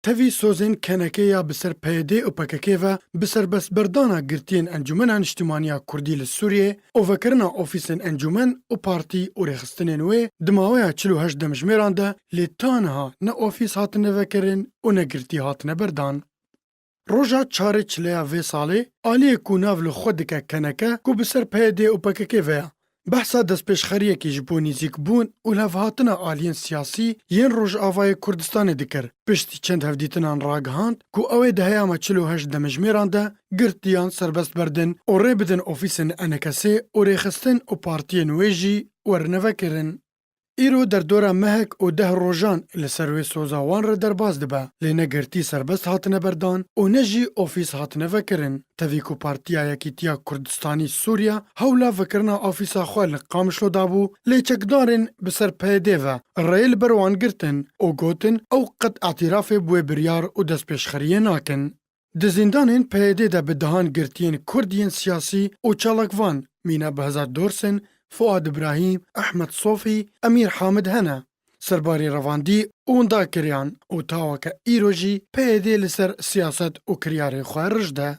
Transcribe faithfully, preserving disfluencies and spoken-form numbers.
Tevî sozên K N K ya bi ser P Y D û P K K ve bi serbestberdana girtiyên Encûmena Niştimaniya Kurdî li Sûriyê û vekirina ofîsên encûmen û partî û rêxistinên wê di maweya çil û heşt demjimêran de lê ta niha ne ofîs hatine vekirin û ne girtî hatine berdan. Roja çarê çileya vê salê, aliyê ku nav li xwe dike K N K ku bi ser P Y D û P K K ve ya, behsa destpêşxeriyekî ji bo nîzîkbûn û levhatina aliyên siyasî yên Rojavayê Kurdistanê dikir. Piştî çend hevdîtinan ragihand ku ew ê di heyama çil û heşt demjimêran de girtiyan serbest berdin û rê bidin ofîsên Enekesê û rêxistin û partiyên wê jî werine vekirin. Îro derdora mehek û deh rojan li ser wê soza wan re derbas dibe, lê ne girtî serbest hatine berdan û ne jî ofîs hatine vekirin. Tevî ku Partiya Yekîtiya Kurdistanî Sûriya hewla vekirina ofîsa xwe li Qamişlo dabû, lê çekdarên bi ser P Y D ve rê li ber wan girtin û gotin ew qet îtirafê bi wê biryar û destpêşxeriyê nakin. Di zîndanên P Y D de bi dehan girtiyên Kurd yên siyasî û çalakvan mîna Behzad Dorsin, Fuad Ibrahîm, Ehmed Sofî, Emîr Hamid hene. Serbarî revandî û windakiriyan û taweke îro jî P Y D li ser siyaset û kiryarên xwe rij de.